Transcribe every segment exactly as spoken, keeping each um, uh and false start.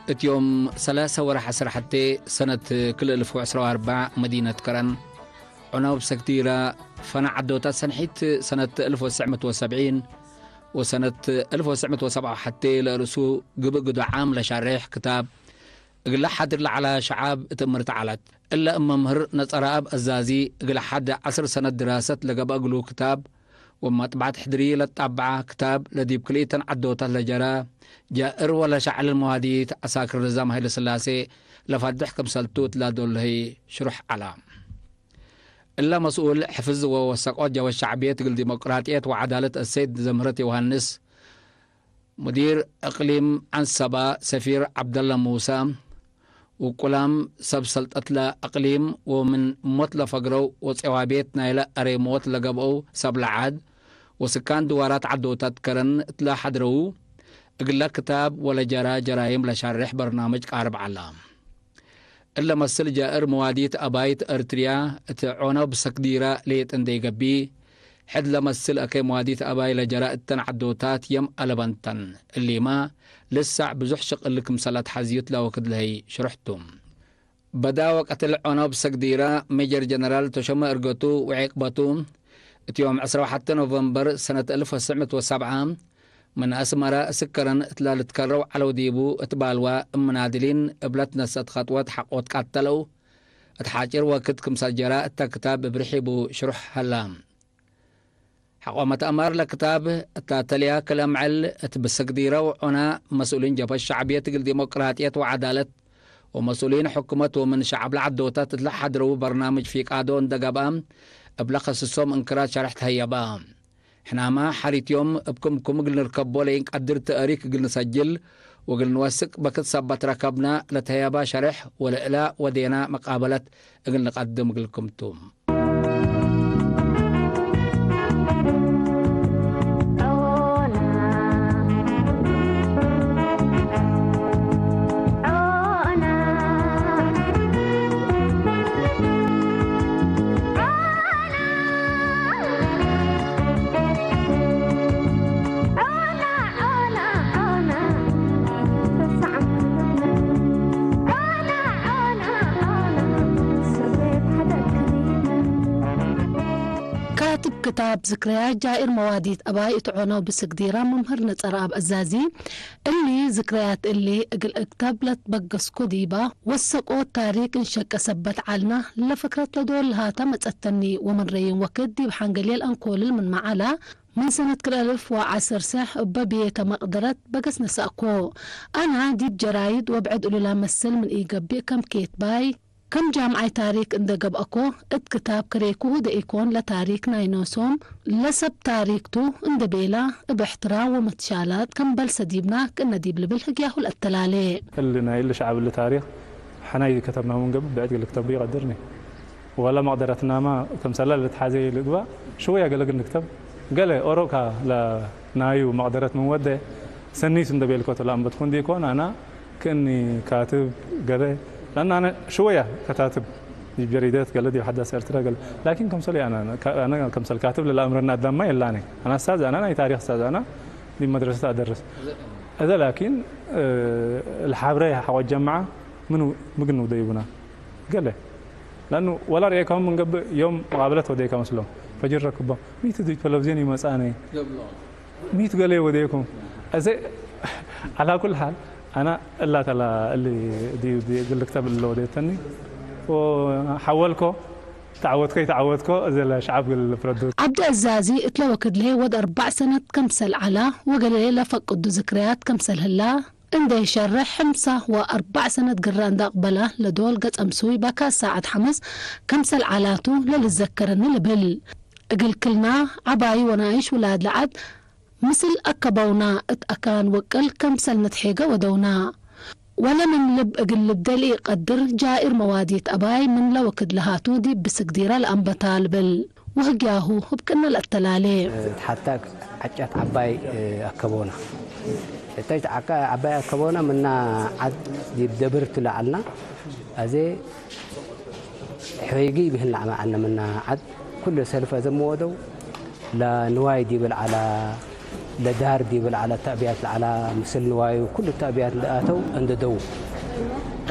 እት ዮም ሰላሰ ወርሕ ዐስር ሐቴ ሰነት ክልኤ እልፍ ወዕስራ ወአርበዕ መዲነት ከረን ዑነብ ሰግዲራ ፈነ ዐዶታት ሰንሒት ሰነት እልፍ ወትስዕ ምእት ወሰብዒን ወሰነት እልፍ ወትስዕ ምእት ወሰብዓ ሐቴ ለርእሱ ግብእ ግዱ ዓም ለሻሬሕ ክታብ እግለ ሓድር ለዐለ ሸዓብ እት እምርት ዐለት። እለ እብ መምህር ነጸረአብ አዛዚ እግለ ሐድ ዐስር ሰነት ድራሰት ለገብአ እግሉ ክታብ ወመጥበዐት ሕድሪ ለትጣበዐ ክታብ ለዲብ ክልኢተን ዐዶታት ለጀረ ጃእር ወለሸዕል መዋዲት ዐሳክር ንዛም ሀይለስላሴ ለፋድሕ ክምሰልቱ እት ለዶል ህይ ሽሩሕ ዐለ። እለ መስኡል ሕፍዝ ወወሰቆት ጀበ ሸዕብየት እግል ዲሞቅራጥየት ወዐዳለት አሰይድ ዘምህረት ዮሃንስ፣ ሙዲር እቅሊም ዐንሰበ ሰፊር ዐብደለ ሙሰ፣ ውቁላም ሰብ ሰልጠትለ እቅሊም ወምን ሞት ለፈግረው ወጼዋቤት ናይለ አሬ ሞት ለገብአው ሰብ ለዐድ ወስካን ድዋራት ዐዶታት ከረን እትለ ሐድረው፣ እግለ ክታብ ወለጀረ ጀራይም ለሻርሕ በርናምጅ ቃርብ ዐለ። እለ መስል ጃእር መዋዲት አባይት ኤርትርያ እት ዖኖብ ሰክዲራ ሌጥ እንዴ ገብእ፣ ሕድ ለመስል አከይ መዋዲት አባይ ለጀረ እተን ዐዶታት የም አለበንተን። እሊመ ልሳዕ ብዙሕ ሽቅል ክምሰል አትሐዝዩት ለወክድ ለህይ ሽሩሕ ቱ። በዳ ወቀትል ዖኖብ ሰግዲራ ሜጀር ጀነራል ተሾመ እርገቱ ወዔቅበቱ፣ እት ዮም ዕስራ ወሐቴ ኖቨምበር ሰነት እልፍ ወትስዕ ምእት ወሰብዓ፣ ምን አስመረ እስክ ከረን እትለ ልትከረው ዐለው ዲቡ እት ባልዋ እብ ምናድሊን እብለ ትነሰአት ከጥወት ሐቆ ትቃተለው፣ እት ሓጪር ወክድ ክምሰል ጀረ እተ ክታብ እብ ርሒቡ ሽሩሕ ሀላ። ሐቆ መትአማር ለክታብ እተ ተልያ ክል አምዕል እት ብስክ ዲረው ዖና መስኡሊን ጀብሀት ሸዕብየት እግል ዲሞቅራጥየት ወዐዳለት ወመስኡሊን ሕኩመት ወምን ሸዐብ ለዐዶታት እትለ ሐድረው በርናምጅ ፊቃዶ እንደ ገብአ እብለ ከስሶም እንክራድ ሸርሕ ተህየበ። ሕናመ ሐሪት ዮም እብ ክምኩም እግል ንርከቦ ለኢንቀድር ተእሪክ እግል ንሰጅል ወእግል ንወስቅ በክት ሰበት ረከብነ ለተህየበ ሸርሕ ወለእለ ወዴነ መቃበለት እግል ንቀድም እግልኩም ቱ። ካትብ ክታብ ዝክርያት ጃኢር መዋዲት አባይ እት ዖነው ብስክ ዲራ መምህር ነጸረአብ አዛዚ፣ እሊ ዝክርያት እሊ እግል እክተብ ለትበገስኮ ዲባ ወሰቆት ታሪክ እንሸቄ ሰበት ዐልና፣ ለፍክረት ለዶል ለሃተ መጸተኒ ወምን ረይም ወክድ ዲብ ሐንገልየ ለአንኮልል ምንመ ዐላ፣ ምን ሰነት ክልኤ እልፍ ወዐሰርሰ እበ ቤተ መቅደረት በገስ ነሰእኮ። አና ዲብ ጀራይድ ወብዕድ እሉ ለመስል ምን ኢገብእ ከም ኬትባይ፣ ከም ጃምዓይ ታሪክ እንደ ገብአኮ፣ እት ክታብ ክሬኩሁ ደኢኮን ለታሪክ ናይ ኖሶም ለሰብ ታሪክ ቱ እንደ ቤላ፣ እብ እሕትራም ወመትሻላት ከም በልሰ ዲብና ክእነ ዲብ ልብል ህግያሁ ለአተላሌ። እሊ ናይ እሊ ሸዐብ እሊ ታሪክ ሐናይ ከተብናሁ ምን ገብእ ብዕድ እግል ክተብሩ ኢቀድርኒ። ወለ መቅደረትናመ ክምሰለ ልትሐዜ ልግባእ ሽወየ ገሌ እግል ንክተብ፣ ገሌ ኦሮካ ለናዩ መቅደረት ምን ወዴ፣ ሰኒቱ እንደ ቤልኮ ቱ ለአንበትኩ እንዲኮን፣ አና ክእኒ ካትብ ገሌ፣ ለአነ አነ ሽወየ ከታትብ ዲብ ጀሪደት ገሌ፣ ዲብ ሐዳስ ኤርትራ ገሌ፣ ላኪን ክምሰል አነ፣ አነ ክምሰል ካትብ ለለአምረኒ አዳምመ የላኒ። አነ አስታዝ፣ አነ ናይ ታሪክ አስታዝ፣ አነ ዲብ መድረሰት አደርስ። እዘ ላኪን፣ እ፣ ለሐብሬ ሐቆ ጀምዐ ምኑ ምግኑ ደይቡና ገሌ። ለአኑ ወላ ርኤካሁም ምን ገብእ ዮም መቃብለት ወዴከ መስሎም። ፈጅር ረክቦም። ሚቱ ዲብ ተለቪዝዮን ይመጽአነ። ሚቱ ገሌ ወዴኩም። አዜ ዐላ ኩል ሐል፣ አና እላ ተላ እሊ ዲ-፣ ዲ-፣ እግል ልክተብ እለ ወዴተኒ። ወሐወልኮ፣ ተዐወትኮ፣ ኢተዐወትኮ፣ እዜ ለሸዐብ እግል ልፍረዱ። ዐብዲ አዛዚ እትለ ወክድ ለሀይ ወድ አርበዕ ሰነት ከምሰል ዐላ፣ ወገሌ ለፈቅዱ ዝክርያት ከምሰል ህላ፣ እንዴ ሸርሕ፣ ሕምሳ ወአርበዕ ሰነት ግረ እንዴ አቅበላ ለዶል ገጽ አምሱይ በካስ ሳዐት ሐምስ ከምሰል ዐላቱ ለልዘከረኒ ልብል። እግል ክልና ዐባዩ ወናይሽ ውላድ ለዐድ ምስል አከበውና፣ እት አካን ወቅል ከምሰል ንትሔገ ወደውና። ወለ ምን ልብ እግል ልብዴ ለኢቀድር ጃኢር መዋዲት አባይ ምን ለወክድ ለሃቱ ዲብ ብስክ ዲረ ለአንበታ ልብል። ወህግያሁ እብ ቅነ ለአተላሌ። እት ሐታ ዐጨት ዐባይ አከቦና። እተች ዐቀ-፣ ዐባይ አከቦና ምና ዐድ ዲብ ደብር ቱ ለዐልና። አዜ ሖይጊ ብህል ነዕመ ዐልነ ምና ዐድ ኩሉ ሰልፍ አዘ ምወደው ለንዋይ ዲብል ዐላ ለዳር ዲብ ለዐለ ተእብያት ለዐላ ምስል ንዋዩ ኩሉ ተእብያት እንደ አተው እንደ ደው።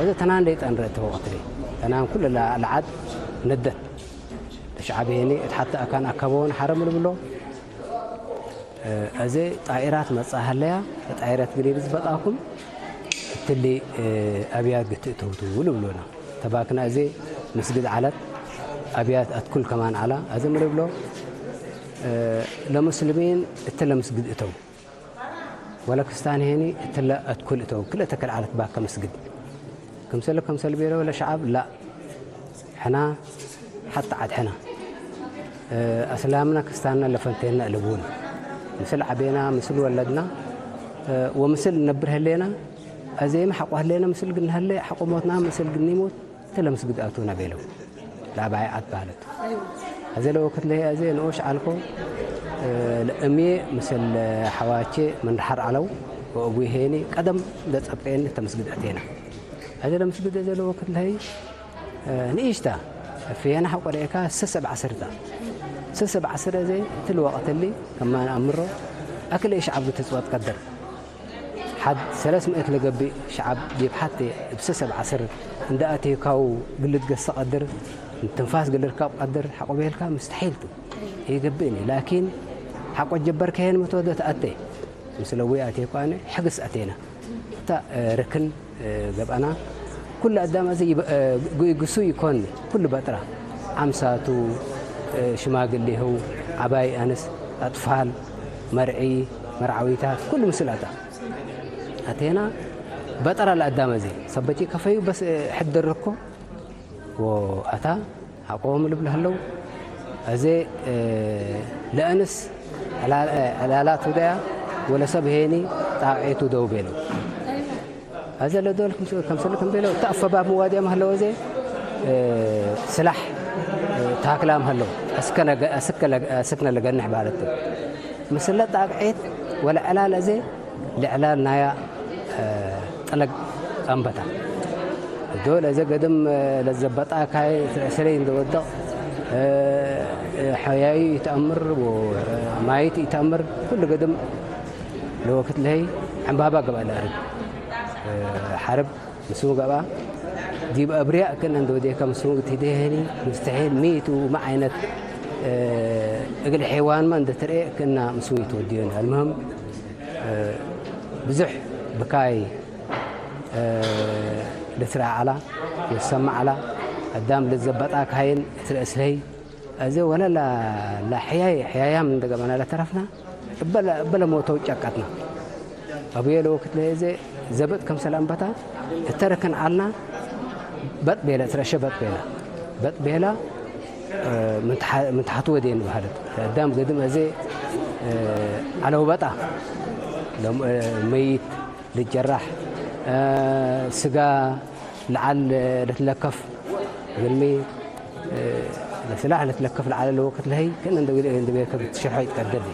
እዘ ተናን ለይጠንረ እተ ወቅት ለ ተናን ኩሉ ለዐድ ነደት። ለሸዐብ ሄኒ እት ሐተ አካን አከበውን ሐረም ልብሎ። እዘ ጣኢራት መጽአ ሀለያ፣ ለጣኢራት ግሪድ ዝበጣኩም እትሊ አብያት ግትእተውቱ ልብሎና። ተባክና እዜ ምስግድ ዐለት፣ አብያት አትኩል ከማን ዐላ። አዜ ምን እብሎ፣ ለሙስሊሚን እትለ ምስግድ እተው፣ ወለክስታን ሄኒ እትለ አትኩል እተው፣ ክልኤ ተክል ዐለት ባከ ምስግድ። ክምሰል፣ ክምሰል ቤለው ለሸዐብ ላ፣ ሕና ሐቲ ዐድ ሕና፣ አስላምና ክስታንና ለፈንቴና እልቡን፣ ምስል ዐቤና፣ ምስል ወለድና ወምስል ነብር ህሌና፣ አዜመ ሐቆ ህሌነ ምስል ግንሀሌ፣ ሐቆ ሞትናመ ምስል ግኒሞት፣ እተ ለምስግድ አቱነ ቤለው። ለአባይ ዐድ በህለት። አዜ ለወክድ ለህይ አዜ ንኡሽ ዐልኮ፣ ለእምዬ ምስል ሐዋቼ ምን ሐር ዐለው፣ ወእቡይ ሄኒ ቀደም ለጸብጤኒ እተ ምስግድ አቴና። አዜ ለምስግድ አዜ ለወክድ ለህይ ንኢሽታ፣ ፊየነ ሐቆ ደኤካ ሰሰብ ዐስር ታ። ሰሰብ ዐስር አዜ እትሊ ወቅት እሊ ከማን አምሮ፣ አክል እሽ ዐብዱ ትጽወት ቀድር። ሐድ ሰለስ ምእት ለገብእ ሸዐብ ዲብ ሐቴ እብ ሰሰብ ዐስር እንደ አቴካው ግል ልትገሰ ቀድር፣ ትንፋስ ግል ልርከብ ቀድር፣ ሐቆ ቤልካ ምስተሒል ቱ። ኢገብእኒ፣ ላኪን ሐቆ ጀበርከ ሄን መቶደ ተአቴ። ምስለ እቡይ አቴኩ አነ፣ ሕግስ አቴና። እተ ርክን ገብአና፣ ኩሉ አዳም አዜ ይበ-፣ ግሱይ ኢኮን፣ ኩሉ በጥራ፣ ዓምሳቱ፣ ሽማግሌሁ፣ ዐባይ አንስ፣ አጥፋል፣ መርዒ፣ መርዓዊታት፣ ኩሉ ምስል አታ። አቴና በጠራ ለአዳም አዜ፣ ሰበት ኢከፈዩ በስ ሕድ ደረኮ ወአታ ሐቆም ልብል ህለው። አዜ ለአንስ ዕላላት ውደያ ወለሰብ ሄኒ ጣቅዒቱ ደው ቤለው። አዜ ለዶል ክምሰል ክም ቤለው፣ እተ አፈባብ መዋድያም ህለው፣ አዜ ስላሕ ታክላም ህለው፣ አስክነ ለገንሕ ባለት። ምስለ ጣቅዒት ወለዕላል አዜ ለዕላል ናያ ጠለግ አንበታ። ዶል አዜ ገድም ለዘበጣ ካይ ትረእሰለይ እንደ ወደቅ፣ ሐያዩ ኢተአምር ወማይት ኢተአምር፣ ኩሉ ገድም ለወክድ ለሀይ ዕንባባ ገብአ ለአርግ። ሐርብ ምስሙ ገብአ። ዲብ አብርያእ ክእነ እንደ ወዴከ ምስሙ ትሂዴ ህኒ፣ ምስተሒል ሚ ቱ፣ ሚ ዓይነት እግል ሐይዋንመ እንደ ትርኤ ክእነ ምስሙ ኢትወድዮኒ። አልምህም ብዙሕ ብካይ ልትረአ ዐላ ወትሰመዕ ዐላ። አዳም ለዘበጣ ካይን እት ረአስ ለሀይ አዜ ወለ ለ-፣ ለሕያይ፣ ሕያያም እንደ ገብአና ለተረፍና፣ እበ ለ-፣ እበ ለሞተው ጨቀጥና። አቡዬ ለወክድ ለህይ አዜ ዘብጥ ክምሰል አንበታ፣ እተ ርክን ዐልና፣ በጥ ቤለ፣ እት ረአሸ በጥ ቤለ። በጥ ቤለ፣ ምን ተሐ-፣ ምን ተሐቱ ወዴን በሀለት። አዳም ገድም አዜ፣ ዐለው በጣ፣ ለም-፣ መይት፣ ልጀራሕ፣ ስጋ ለዐል ልትለከፍ፣ እግልሚ፣ ለስላሕ ልትለከፍ ለዐለ ለወቅት ለህይ፣ ክእነ እንደ ቤልከ ትሸርሖ ይትቀደር።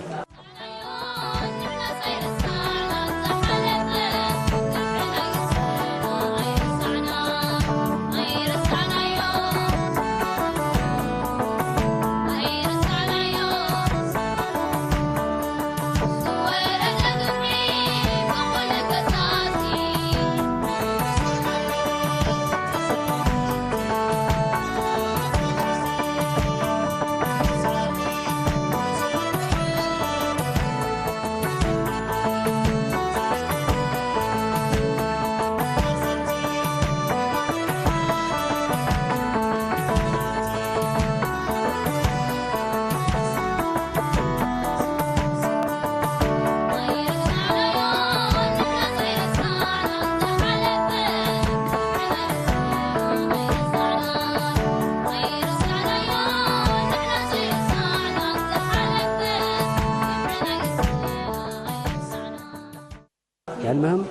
አልምህም፣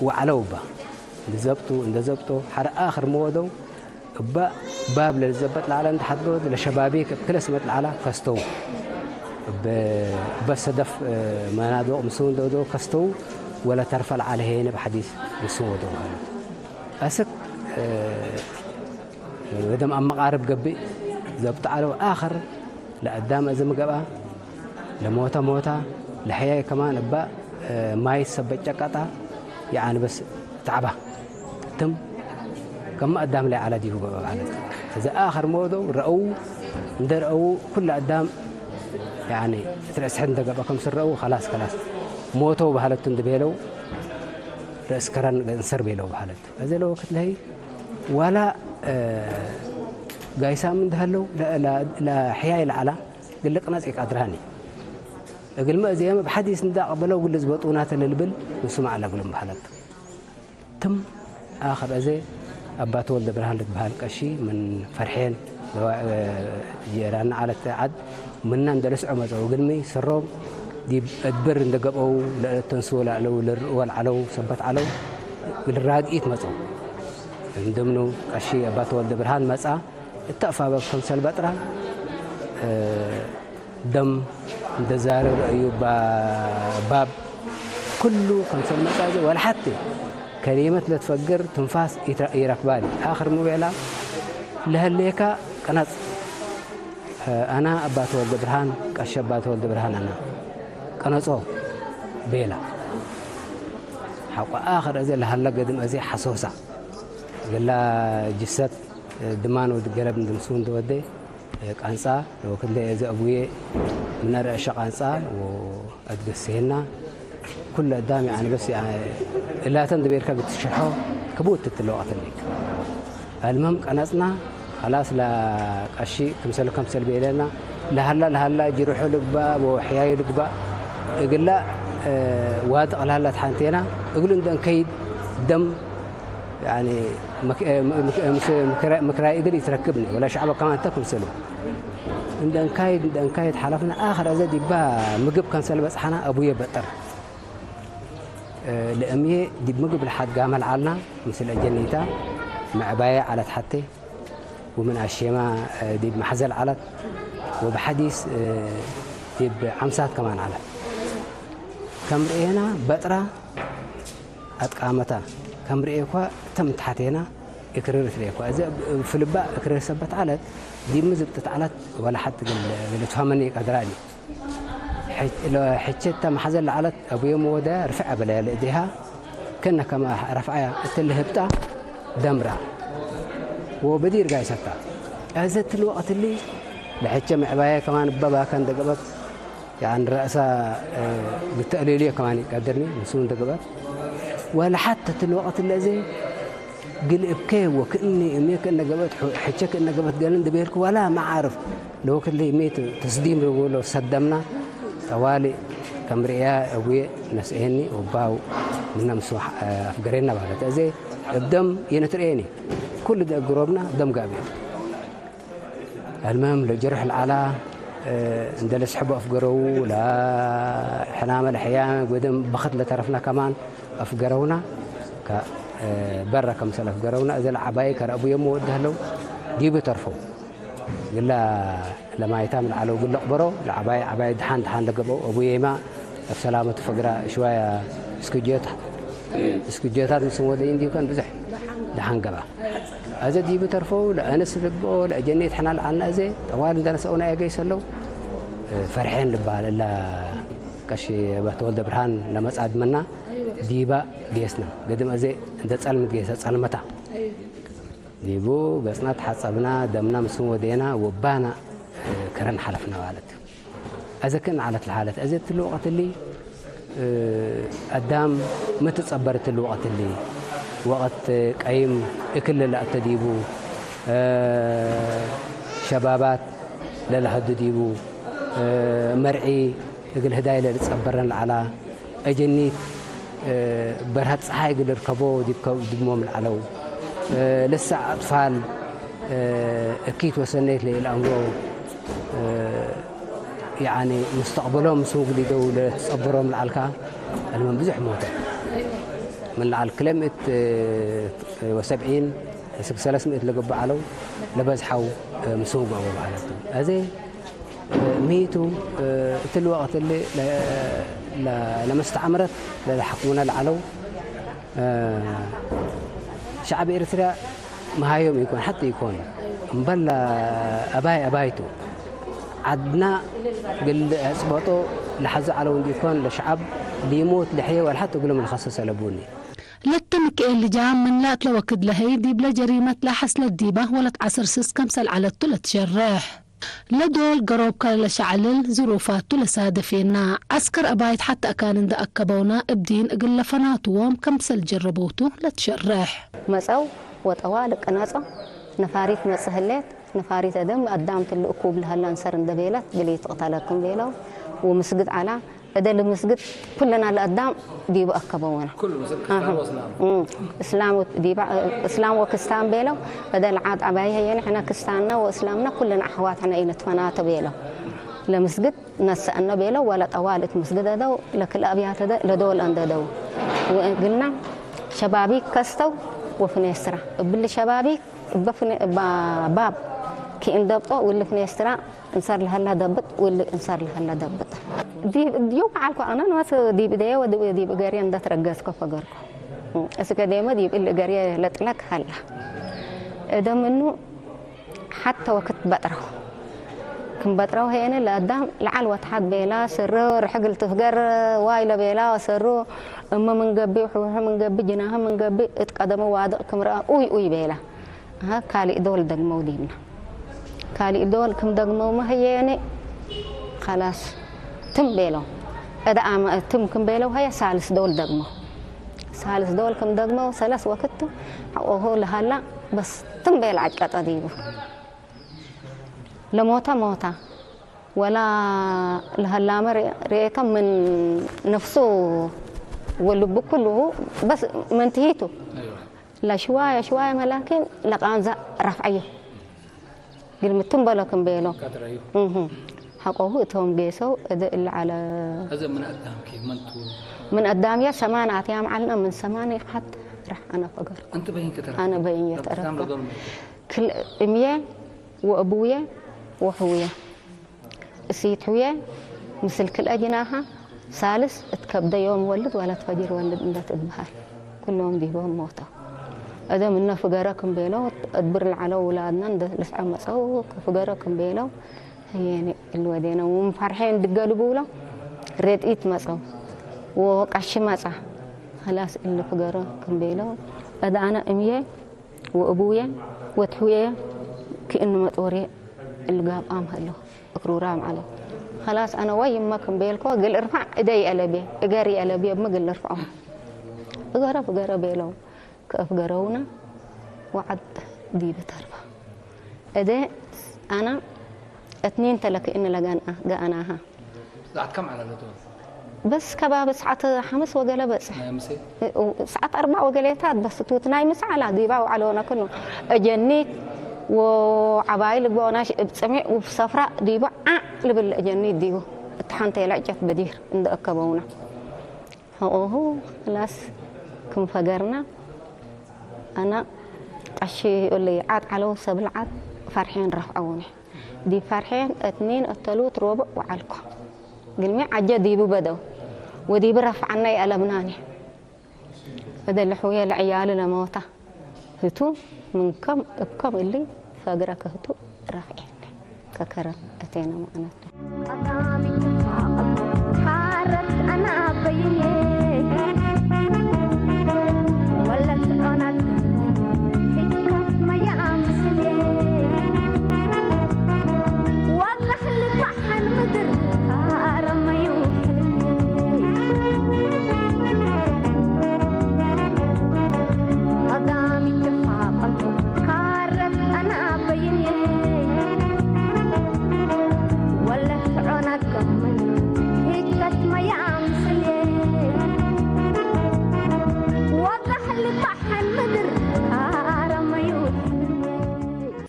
ወዐለው እባ። እንደ ዘብጡ፣ እንደ ዘብጦ፣ ሐረ አክር መወደው፣ እበ ባብ ለልዘበጥ ለዐለ እንተ ሐድጎ፣ ለሸባቢክ እብ ክለ ስመት ለዐላ ከስተው። እበ፣ እበ ሰደፍ፣ መናድቅ ምስሉ እንደ ወደው ከስተው፣ ወለተርፈ ለዐለ ሄነ እብ ሐዲስ ምስሉ ወደው ሀለ። አስክ፣ ወደም አመቃርብ ገብእ፣ ዘብጥ ዐለው አክር ለአዳም እዝም ገብአ፣ ለሞተ ሞታ፣ ለሕያይ ከማን እባ፣ እ፣ ማይት ሰበት ጨቀጣ፣ የአንበስ ተዐባ። ትም ከመ አዳም ላይ ዐለ ዲቡ ገብአ ማለት። እዘ አክር ሞተው ረአው፣ እንደ ረአው ኩለ አዳም፣ ያኒ፣ እት ረአስ ሕድ እንደ ገብአ ከምስል ረአው፣ ከላስ፣ ከላስ፣ ሞተው በሀለቱ እንደ ቤለው፣ ረአስ ከረን እንሰር ቤለው በሀለቱ። እዘ ለወክድ ለህይ ዋላ፣ እ፣ ጋይሳም እንደ ሀለው፣ ለ-፣ ለ-፣ ለሕያይ ለዐላ፣ ግልቅ ነጽ ኢቀድራኒ። እግልመ እዜመ ብሐዲስ እንደ አቅበለው እግል ልዝበጡናተ ለልብል ምስማዕ ለእግሉም በሀለት። ትም አክር እዜ አባ ተወልደ ብርሃን ልትበሀል ቀሺ ምን ፈርሔን ጀራና ዐለት ዐድ ምነ እንደ ልስዖ መጽአው። እግልሚ ሰሮም ዲብ እድብር እንደ ገብአው ለእተንስዎ ለዐለው፣ ልርእዎ ለዐለው ሰበት ዐለው። እግል ራግኢት መጽአው። እንድምኑ ቀሺ አባ ተወልደ ብርሃን መጽአ። እተ አፋበብ ከምሰል በጥራ፣ እ፣ ደም እንደ ዛርር እዩ ባ-፣ ባብ ኩሉ ከምሰል መጻዘ ወለሐቴ ከሊመት ለትፈግር ትንፋስ ኢትረ-፣ ኢረክባኒ። አክር ሚ ቤላ፣ ለህሌካ ቅነጽ። አና አባ ተወልደ ብርሃን፣ ቀሺ አባ ተወልደ ብርሃን አና ቅነጾ ቤላ። ሐቆ አክር እዜ ለሀለ ገድም እዜ ሐሶሳ። እግላ ጅሰት ድማን ወድ ገለብ እንድምሱ እንደ ወዴ፣ ቃንጻ ወክለ እዘ አቡዬ ምነ ረአሸ ቃንጻ ወአድገሴና ኩለ አዳም ያኒ በስ ያኒ እላተ እንደ ቤልከ ብትሸርሖ ክቡድ ትትለ ወቅት እሊክ። አልመም ቀነጽና፣ ኸላስ ለቀሺ ክምሰል ከምሰል ቤለና፣ ለሀላ ለሀላ ጅርሑ ልግባእ ወሕያዩ ልግባእ፣ እግላ፣ እ፣ ዋድቅ ለሀላ ተሓንቴና፣ እግሉ እንደ እንከይድ ደም ያኒ፣ ምክ-፣ ምክ-፣ ምስ-፣ ምክራ-፣ ምክራይ እግል ኢትረክብኒ፣ ወላ ሸዕበ ከማን እተ ክምሰሉ። እንደ እንካይድ፣ እንደ እንካይድ ሐለፍነ፣ አክር አዘ ዲባ ምግብ ከምሰል በጽሐና፣ አቡዬ በጠር። እ፣ ለእምዬ ዲብ ምግብ ለሓድጋመ ለዐልና፣ ምስል አጀኒታ፣ መዕባዬ ዐለት ሐቴ፣ ወምን አሼማ፣ እ፣ ዲብ መሐዘል ዐለት፣ ወበሐዲስ፣ እ፣ ዲብ ዐምሳት ከማን ዐለት። ከም ርኤና በጥራ፣ አትቃመታ። ከም ርኤኳ፣ ተም ተሐቴና እክርር ትሬኳ። እዘ እብ ፍልባ እክርር ሰበት ዐለት፣ ዲብ ምዝብጥት ዐለት፣ ወለ ሐት እግል፣ እግል ትፋመኒ ቀድራኒ። ሕች-፣ ለሕቼ እተ መሐዘል ለዐለት፣ አቡዬ መወደ ርፍዕ አበለያ ለእዴሃ፣ ከነ ከመ ረፍዐያ እትሊ ህብጣ ደምራ ወበዲር ጋይሰታ። እዘ እትሊ ወቅት እሊ፣ ለሕቼ ምዕባየ ከማን እበ ባከ እንደ ገብአት፣ ያኒ ረእሳ፣ እ፣ ልተእሌልዮ ከማን ኢቀድርኒ፣ ምስሉ እንደ ገብአት። ወለሐት እትሊ ወቅት ለእዜ፣ ግል እብኬ ወክእኒ እሜ ክእነ ገብአት፣ ሑ-፣ ሕቼ ክእነ ገብአት ገሌ እንደ ቤልኩ፣ ወላ መዓርፍ ለወክድ ለእሜ ተ-፣ ተስዲም ልብሎ ሰደምና፣ ጠዋሊ ከም ርእያ እቡዬ ነስኤኒ ወባው ምነ ምስሉ ሐ-፣ አፍገሬና ባለት። እዜ እብ ደም የንትርኤኒ፣ ኩሉ ደእግሮብና ደም ጋብእ። አልመም ለጀርሕ ለዐላ፣ እ፣ እንደ ለስሕቦ አፍገረው፣ ለሕናመ ለሕያመ ወደም በክት ለተረፍና ከማን አፍገረውና፣ ከ-፣ እ፣ በረ ከምሰል አፍገረውና፣ እዘ ለዐባይ ከረ አቡዬ እሙ ወድ ህለው ዲቡ ተርፈው። ግላ ለማይታም ለዐለው ግለ ቅበሮ፣ ለዐባይ ዐባይ ደሓን ደሓን ለገብአው አቡዬማ እብ ሰላመቱ ፈግራ ሽዋያ እስክጆት፣ እስክጆታት ምስል ወደ እንዲከን ብዙሕ ደሓን ገባ። አዘ ዲቡ ተርፈው ለአንስ ልግብኦ ለአጀኔት ሕና ለዐልነ አዜ ጠዋል እንደ ነሰኡና ያገይሰ ለው፣ ፈርሔን ልባል እላ ቀሺ አባ ተወልደ ብርሃን ለመጽአት መና ዲባ ጌስና። ገድም አዜ እንደ ጸልምት ጌሰ ጸልመታ። ዲቡ ገጽና ተሐጸብና፣ ደምና ምስም ወዴና ወባና ከረን ሐለፍና ማለት። አዘ ክእነ ዐለት ለሀለት። አዘ እትሊ ወቅት እሊ፣ እ፣ አዳም ሚ ትጸበር እትሊ ወቅት እሊ፣ ወቅት ቀይም እክል ለአተ ዲቡ፣ እ፣ ሸባባት ለለሀዱ ዲቡ፣ እ፣ መርዒ እግል ህዳይ ለልጸበረን ለዐላ፣ አጀኒት፣ እ፣ በርሀት ጸሓይ እግል ልርከቦ ዲብ ከ-፣ ዲብሞም ለዐለው፣ እ፣ ለሰዕ አጥፋል፣ እ፣ እኪት ወሰኔት ለኢለአምሮ፣ እ፣ ያኒ ሙስተቅበሎም ምስሉ ግሊደው ለትጸበሮም ለዐልካ፣ አልመን ብዙሕ ሞተ። ምን ለዐል ክለ ምእት ወሰብዒን እስክ ሰለስ ምእት ለገብእ ዐለው ለበዝሐው ምስሉ ገብአው በሀለት። አዜ ሚ ቱ፣ እትሊ ወቅት እሊ ለ-፣ ለ-፣ ለመስተዕምረት ለለሐክሙነ ለዐለው፣ ሸዕብ ኤርትርያ መሃዮም ኢኮን፣ ሐቲ ኢኮን፣ እምበል አባይ አባይ ቱ። ዐድና እግል አጽበጦ ለሐዘ ዐለው እንዲኮን ለሸዐብ ሊሙት ለሕዬ ወለሐት እግሉም ለከሰስ አለቡኒ። ለተ ምክኤል ልጃም ምን ለአትለ ወክድ ለሀይ ዲብለ ጀሪመት ለሐስለት ዲበ ወለት ዐሰር ስስ ከምሰል ዐለቱ ለትሸርሕ። ለዶል ገሮብ ከለለሸዕልል ዝሩፋቱ ለሳደፌና። ዐስከር አባይት ሐተ አካን እንደ አከበውና እብ ዲን እግል ለፈናትዎም ከምሰል ጀረበውቱ ለትሸርሕ። መጸው ወጠዋል ቅነጸው ነፋሪት መጽእ ህሌት። ነፋሪት አደም አዳም ትሉ እኩብ ለሀላ እንሰር እንደ ቤለት፣ ግሌ ትቅተለክም ቤለው ወምስግድ ዐላ። እደ ለምስግድ ኩልና ለአዳም ዲቡ አከበውና። ኩሉ ምስል አሀ። ክስታን ወእስላም። እም፣ እስላም ወ-፣ ዲባ-፣ እስላም ወክስታን ቤለው። እደ ለዓድ ዐባይ ህዬ ንሕነ ክስታንና ወእስላምና ኩልና አሕዋት ሕነ ኢንትፈናተ ቤለው። ለምስግድ ነሰአነ ቤለው ወለ ጠዋል እት ምስግድ አደው ለክል አብያት እደ ለዶል አንደደው። ወእግልና ሸባቢክ ከስተው ወፍኔስትራ። እብሊ ሸባቢክ እበ ፍኔ-፣ እባ ባብ ኪእንደብጦ ውሊ ፍኔስትራ እንሰር ለሀላ ደብጥ፣ ውሊ እንሰር ለሀላ ደብጥ። ዲብ ዮም ዐልኮ አነ ናስ ዲብ እደየ ወዲብ፣ ዲብ እገርየ እንደ ትረገዝኮ ፈገርኮ። እስከ ደመ ዲብ እሊ እገርየ ለጥለክ ሀላ። እደ ምኑ ሐተ ወክት በጥረው። ክም በጥረው ሄነ ለአዳም ለዐል ወተሐት ቤላ፣ ስሩ ርሕግ ልትፍገር ዋይ ለቤላ ወሰሩ እመ ምን ገብእ፣ ሑሑ ምን ገብእ፣ ጅናህ ምን ገብእ፣ እት ቀደሙ ዋድቅ ክም ረአ ኡይ ኡይ ቤላ። አሀ፣ ካልእ ዶል ደግመው ዲብና። ካልእ ዶል ክም ደግመውመ ህዬ፣ ያኔ፣ ኸላስ፣ ትም ቤለው። እደ አመ ትም ክም ቤለው፣ ሀየ፣ ሳልስ ዶል ደግመው። ሳልስ ዶል ክም ደግመው፣ ሰለስ ወክቱ፣ ሐቆሁ ለሀላ፣ በስ፣ ትም ቤል ዐቀጠ ዲቡ። ለሞተ ሞታ፣ ወላ ለሀላመ ርኤ-፣ ርኤከ ምን ነፍሱ ወልቡ ኩሉ፣ በስ፣ ምን ትሂቱ። አይዋ። ለሽዋየ ሽዋየ መላኪን ለቃንዛ ረፍዐዩ። ግል ምቱም በሎ ክም ቤሎ። ቀድረዩ። እህ። ሐቆሁ እቶም ጌሰው እደ እለ ዐለ። አዘ ምን አዳምኪ መንቱ? ምን አዳምየ ሰማን አትያም ዐልነ፣ ምን ሰማን ሐት ረሕ አነ ፈገር። እንት በይን ከተረፍ? አነ በይን አዳም የተረፈ። ለዶል ምን? ክል እምየ ወእቡየ ወሕውየ። እሲት ሕውየ ምስል ክልኤ ጅናሐ ሳልስ እት ከብደ ዮም ወልድ ወለት ፈጅር ወልድ እንደ ትትበሀል። ኩሎም ዲቦም ሞተው። እደ ምነ ፍገረ ክም ቤለው፣ እት እድብር ለዐለው ውላድነ እንደ ልፍዐ መጸው፣ ከፍገረ ክም ቤለው፣ ህዬነ እሊ ወዴነ። ወምን ፈርሐ እንድገ ልቡሎ፣ ሬድኢት መጸው፣ ወቀሺ መጸ። ኸላስ እሊ ፍገረ ክም ቤለው፣ እደ አነ እምዬ ወእቡየ ወትሕውየ ክእኒ መጦርየ እሊ ጋብአም ሀለው። እክሩራም ዐለ። ኸላስ አነ ወይመ ክም ቤልኮ፣ እግል እርፈዕ እደይ አለቤ፣ እገር አለቤ፣ እብ ምግል እርፍዖ። ፍገረ ፍገረ ቤለው። ከእፍገረውነ ወዐድ ዲብ ተርፈ። እዴ አነ እትኒን ተ ለክእኒ ለገንአ-፣ ገአናሃ። ሰዓት ከም ዐለ ለቱ? በስ ከባቢ ሰዓት ሐምስ ወገለ በጽሕ። ናይ ምሴ? ሰዓት አርበዕ ወገሌታት በስ ቱት ናይ ምሰ ዐላ ዲባ ወዐሎነ ክኑ። እጀኒት ወዐባይል እግቦናሽ እብ ጽሜዕ ወብ ሰፍራ ዲቡ ዐ ልብል እጀኒት ዲቡ። እት ሐንቴ ለዕጨት በዲር እንደ አከበውነ። ሐቆሁ ክላስ ክም ፈገርነ፣ አነ ቀሺ እሊ ዐድ ዐለው ሰብል ዐድ ፈርሔን ረፍዐውኒ። ዲብ ፈርሔን እትኒን እተሉት ሮብዕ ወዐልኮ። ግልሚ ዐጀ ዲቡ በደው ወዲብ ረፍዐነ ይአለብናኒ። እደ ለሕውየ ለዕያሉ ለሞታ ህቱ ምን ከም እብ ከም እሊ ፈግረ ከህቱ ረፍዔነ ከከረን እቴነ መዕነቱ። ሓረት አናበይኔ ወለት ዖናት ሒካት መያ ምስሌ ወቀሕ ልባሕ ሐን ምድር ካረመዩ ሕልሜ። ቀዳሚት ተፋቀርኩ ካረት አነ አበይኔ ወለት ዖናት ከምን ሂከት መያ ምስሌ። ወቀሕ ልባሕ ሐን ምድር ካረመዩ ሕልሜ።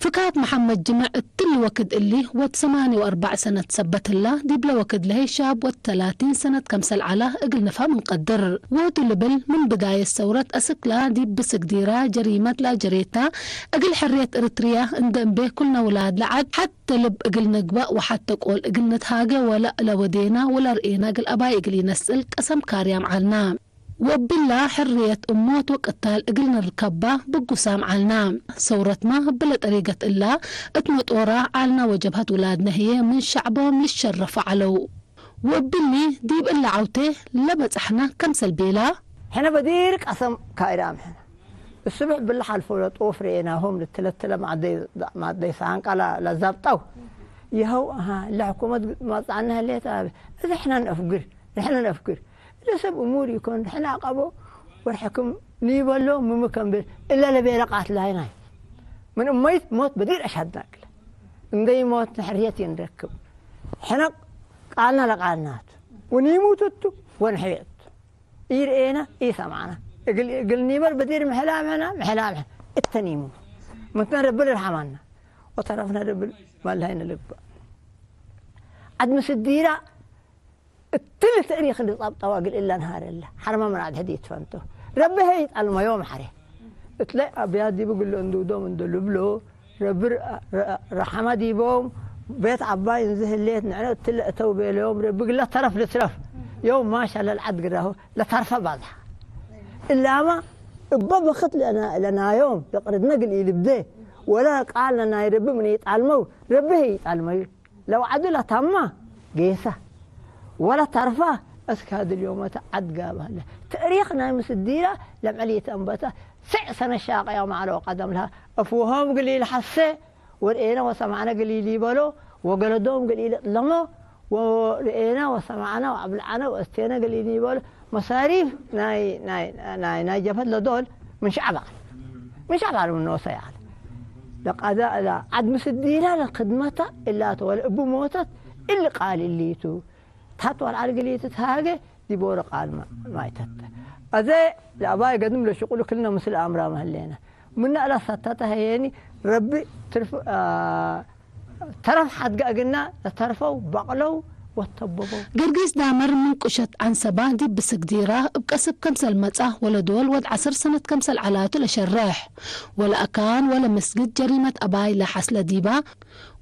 ፍካት መሐመድ ጅምዕ እትሊ ወክድ እሊ ወድ ሰማንየ ወአርበዕ ሰነት ሰበት ህላ፣ ዲብለ ወክድ ለሀይ ሻብ ወድ ተላቲን ሰነት ከምሰል ዐላ እግል ንፍሀም እንቀድር። ወቱ ልብል ምን ብዳየት ሰውረት አስክላ ዲብ ብስግዲራ ጀሪመት ለአጀሬታ እግል ሕርየት እርትርያ እንደ እምቤ ኩልነ ውላድ ለዐድ ሐቴ ልብ እግል ንግበእ ወሐቴ ቆል እግል ንትሃጌ ወለአለወዴና ወለርኤና እግል አባይ እግል ኢነስእል ቀሰም ካርያም ዐልና። ወእብላ ሕርየት እሞት ወቅታል እግል ንርከባ ብጉሳም ዐልና። ሰውረትመ እብለ ጠሪገት እላ እት መጦራ ዐልና ወጀብሀት ውላድነ ህዬ ምን ሸዕቦም ልሸረፉ ዐለው። ወእብሊ ዲብ እለ ዐውቴ ለበጽሐነ ክምሰል ቤላ። ሕነ በዲር ቀሰም ካይራም ሕነ። እስብሕ እብለ ሐልፎ ለጦፍ ርኤናሆም ልትለትለ ማዕደይ፣ ማዕደይ ሳንቃ ለ-፣ ለዛብጠው። ይሀው፣ አሃ፣ ለሕኩመት ማጽአነ ህሌት አብ-፣ እዘ ሕነ ነፍግር፣ ንሕነ ነፍግር። እለ ሰብ እሙር ኢኮን፣ ሕነ አቀቦ ወርሕክም ኒበሎ ምምከን ቤል፣ እለ ለቤለ ቃትላይ ናይ። ምን እመይት ሞት በዲር አሻድናቅለ። እንደ ይሞት ሕርየት ይንረክብ። ሕነ ቃልና ለቃልናት። ወኒሙት እቱ ወንሕየት። ኢርኤና ኢሰምዐና። እግል፣ እግል ኒበር በዲር ምሕላምዕና፣ ምሕላምዕ እተ ኒሙት። ምትነ ረቢ ልርሐማና። ወተረፍነ ረቢ ማልሃይነ ልግበእ። ዐድ ምስዲራ እትሊ ተእሪክ እንዲ ጸብጠዋ እግል እለ ነሃር እለ ሐርመ ምን አድሕድ ኢትፈንቶ። ረቢ ሀይ ይጠልመዮም ሐሬ። እትለ አብያት ዲቡ እግል እንዱዶም እንዶ ልብሎ፣ ረቢ ረ-፣ ረ-፣ ረሐመ ዲቦም። ቤት ዐባይ እንዚ ህሌት ንዕነ እትለ እተው ቤለዮም ረቢ እግለ ተረፍ ልትረፍ። ዮም ማሻ ለልዐድ ግራሁ ለተርፈ ባዝሐ። እላመ እበ በክት ለና-፣ ለናዮም ለቅርድነ እግል ኢልብዴ ወለ ቃልነ ናይ ረቢ ምን ኢጣልመው ረቢ ህይ ኢጣልመዩ። ለወዐዱ ለታማ ጌሰ ወለተርፈ እስክ ሀዲ ልዮመተ ዐድ ጋብህ ለ። ተእሪክ ናይ ምስዲረ ለምዕል ኢተአንበተ። ስዕ ሰነ ሻቀዮም ዐለው ቀደም ለሀ። እፍውሆም እግል ኢልሐሴ ወርኤነ ወሰምዐነ እግል ኢሊበሎ ወገለዶም እግል ኢልጥለሞ ወርኤነ ወሰምዐነ ወአብልዐነ ወአስቴነ እግል ኢሊበሎ። መሳሪፍ ናይ፣ ናይ፣ ናይ፣ ናይ ጀፈት ለዶል ምን ሸዐብ ዐለ። ምን ሸዐብ ዐለ ምን ኖሰ ይዐለ። ለቀዳ እላ ዐድ ምስዲላ ለክድመታ እላተ ወለእቡ ሞተት እሊ ቃል እሊቱ። ተሐት ወልዐል እግል ኢትትሃጌ ዲቦረ ቃል ማ-፣ ማይተተ። አዜ ለአባይ ገድም ለሽቁሉ ክልነ ምስል አምራመ ህሌነ። ምነ እለ ሰተተ ህዬኒ ረቢ ትርፍ፣ አ፣ ተረፍ ሐድገ እግልነ ለተርፈው በቅለው ወተበበው። ገርጊስ ዳመር ምን ቁሸት ዐንሰባ ዲብ ብስግዲራ እብ ቀስብ ከምሰል መጽአ ወለዶል ወድ ዐስር ሰነት ከምሰል ዐላቱ ለሸርሕ። ወለአካን ወለመስግድ ጀሪመት አባይ ለሐስለ ዲባ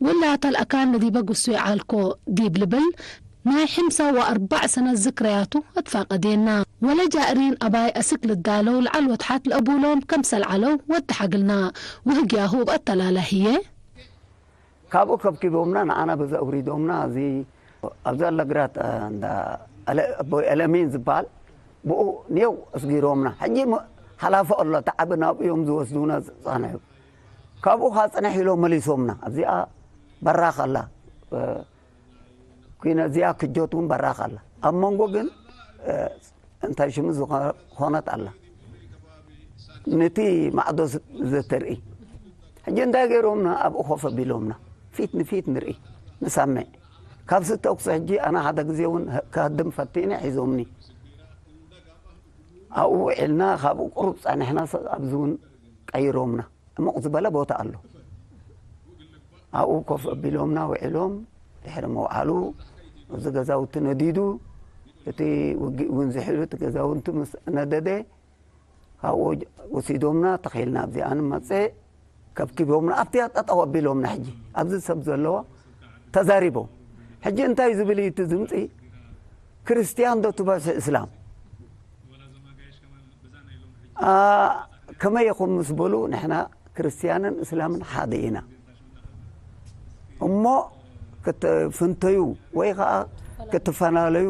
ወላተ ለአካን ለዲበ ግሱይ ዐልኮ ዲብ ልብል ናይ ሕምሳ ወአርበዕ ሰነት ዝክረያቱ አትፋቀዴና። ወለጃእሪን አባይ አስክ ልዳለው ለዐል ወትሐት ለአቡሎም ከምሰል ዐለው ወድ ተሐግልና። ወህግያሁ እብ አተላለ ህዬ። ካብኡ ከብኪቦምና፣ ነአና በዘ አውሪዶምና፣ እዚ፣ ኣብዚ አለግራት፣ አ፣ እንዳ አለ-፣ አቦይ አለሚን ዝበሃል፣ ብኡ ኔው አስጊሮምና። ሕጂ ም-፣ ሐላፈ እሎ፣ ተዐብ ናብኡ ዮም ዝወስዱነ ጸንሑ። ካብኡ ካጽንሕ ኢሎም መሊሶምና። ኣብዚኣ በራኽ ኣላ፣ እ፣ ኩነ እዚኣ ክጆት እውን በራኽ ኣላ። ኣብ መንጎ ግን፣ እ፣ እንታይ ሽሙ ዝኾ-፣ ኾነት ኣላ። ነቲ ማዕዶ ዝ-፣ ዘተርኢ። ሕጂ እንታይ ገይሮምና? ኣብኡ ኮፍ ኣቢሎምና። ፊት ንፊት ንርኢ፣ ንሰምዕ። ካብ ዝተኩስ ሕጂ ኣነ ሓደ ግዜ እውን ህ-፣ ክሀድም ፈቲነ ሒዞምኒ። ኣብኡ ውዒልና፣ ካብኡ ቁሩብ ጸኒሕና፣ ሰ-፣ ኣብዚ እውን ቀይሮምና። ዕሙቕ ዝበለ ቦታ ኣሎ። ኣብኡ ኮፍ ኣቢሎምና ውዒሎም፣ ድሕሪ ምውዓሉ፣ እዚ ገዛውቲ ነዲዱ፣ እቲ ውግእ እውን ዝሒሉ፣ እቲ ገዛውቲ ምስ ነደደ፣ ካብኡ ወሲዶምና፣ ተኺልና ኣብዚኣ ንመጽእ፣ ከብኪቦምና፣ ኣብቲኣ ጠጠው ኣቢሎምና። ሕጂ ኣብዚ ሰብ ዘለዋ ተዛሪቦም። ሕጂ እንታይ ዝብል እዩ እቲ ድምጺ? ክርስትያን ዶ ትበዝሑ እስላም? አ፣ ከመይ ኢኹም ምስ በሉ፣ ንሕና ክርስትያንን እስላምን ሓደ ኢና። እሞ ክትፍንተዩ ወይ ኸዓ ክትፈላለዩ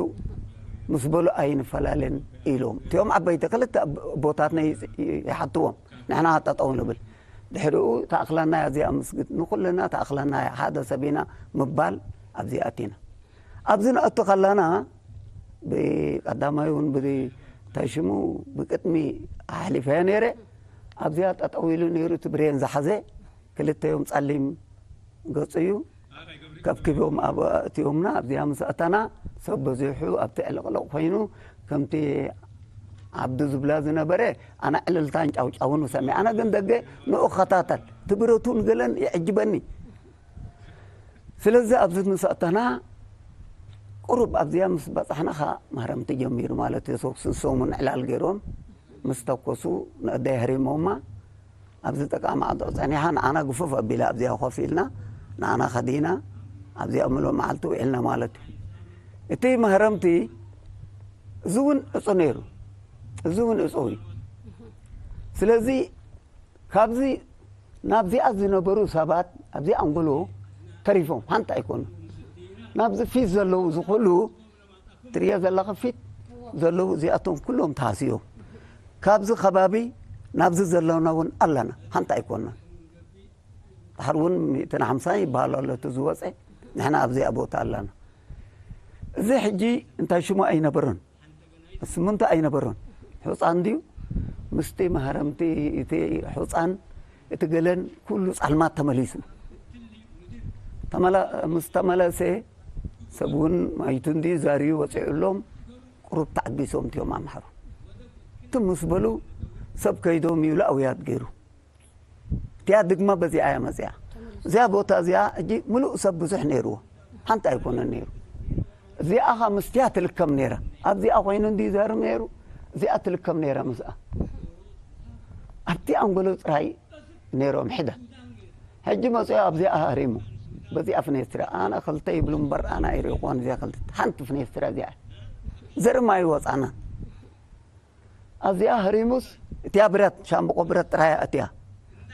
ምስ በሉ፣ ኣይንፈላለን ኢሎም። እቲኦም ዓበይቲ ክልተ ኣቦታትና ይ-፣ ይሓትዎም፣ ንሕና ጠጠው ንብል። ድሕሪኡ ተኣኽለናያ እዚኣ መስጊድ፣ ንኹልና ተኣኽለናያ፣ ሓደ ሰብ ኢና ምባል ኣብዚ ኣቲና። ኣብዚ ንኣቱ ከለና፣ ብቀዳማይ እውን ብ-፣ እንታይ ሽሙ፣ ብቅድሚ ኣሕሊፈዮ ነይረ። ኣብዚኣ ጠጠው ኢሉ ነይሩ፣ እቲ ብሬን ዝሓዘ፣ ክልተዮም ጸሊም ገጹ እዩ። ከብኪቦም ኣብ ኣእትዮምና፣ ኣብዚኣ ምስ ኣተና፣ ሰብ በዚሑ ኣብቲ ዕልቕልቕ ኮይኑ፣ ከምቲ ዓብዱ ዝብላ ዝነበረ፣ ኣነ ዕልልታን ጫውጫውን ሰሚዐ። ኣነ ግን ደገ ንኡ እከታተል፣ እቲ ብረቱን ገለን ይዕጅበኒ። ስለዚ ኣብዚ ምስ ኣተና፣ ቁሩብ ኣብዚኣ ምስ በጻሕና ኸኣ ማህረምቲ ጀሚሩ ማለት እዩ። ሶክስ ንሶም እውን ዕላል ገይሮም ምስ ተኮሱ፣ ንእደይ ኣህሪሞማ። ኣብዚ ጥቃ ማዕዶ ጸኒሓ፣ ንኣና ግፍፍ ኣቢላ ኣብዚኣ ኮፍ ኢልና፣ ንኣና ከዲና፣ ኣብዚኣ ምሉእ መዓልቲ ውዒልና ማለት እዩ። እቲ ማህረምቲ፣ እዚ እውን ዕጹ ነይሩ። እዚ እውን ዕጹ እዩ። ስለዚ፣ ካብዚ ናብዚኣ ዝነበሩ ሰባት ኣብዚ ኣንጎሎ ተሪፎም፣ ሓንቲ ኣይኮኑ። ናብዚ ፊት ዘለዉ፣ እዚ ኩሉ ትርኤ ዘለኻ ፊት ዘለዉ እዚኣቶም ኩሎም ተሃስዮም። ካብዚ ከባቢ ናብዚ ዘለውና እውን ኣለና፣ ሓንቲ ኣይኮንናን። ደሓር እውን ሚእትን ሓምሳን ይበሃል ኣሎ እቲ ዝወፀ፣ ንሕና ኣብዚኣ ቦታ ኣለና። እዚ ሕጂ እንታይ ሽሙ ኣይነበሮን፣ ስምንቱ ኣይነበሮን። ሑፃን ድዩ? ምስቲ መህረምቲ እቲ ሑፃን እቲ ገለን ኩሉ ጻልማት ተመሊሱ። ተመላ-፣ ምስ ተመለሰ ሰብ እውን ማይቱ እንዲ ዛርዩ ወፂዑሎም፣ ቁሩብ ተዓጊሶም እትዮም ኣምሓሩ። ትም ምስ በሉ ሰብ ከይዶም ይብሉ ኣውያት ገይሩ። እቲያ ድግመ በዚኣ እያ መጽያ። እዚኣ ቦታ እዚኣ እጂ ምሉእ ሰብ ብዙሕ ነይርዎ። ሓንቲ ኣይኮነን ነይሩ። እዚኣ ኸ ምስቲያ ትልከም ነይራ። ኣብዚኣ ኮይኑ እንዲ ዘህርም ነይሩ፣ እዚኣ ትልከም ነይራ ምስኣ። ኣብቲ ኣንጎሎ ጽራይ ነይሮም ሕደ። ሕጂ መጽኦ ኣብዚኣ ሃሪሙ። በዚኣ ፍኔስትራ። ኣነ ክልተ ይብሉ እምበር ኣነ ኣይርእይኮን እዚኣ ክልተ። ሓንቲ ፍኔስትራ እዚኣ። ዘርም ኣይወጻና። ኣብዚኣ ህሪሙስ እቲያ ብረት፣ ሻምብቆ ብረት ጥራይ ኣእትያ።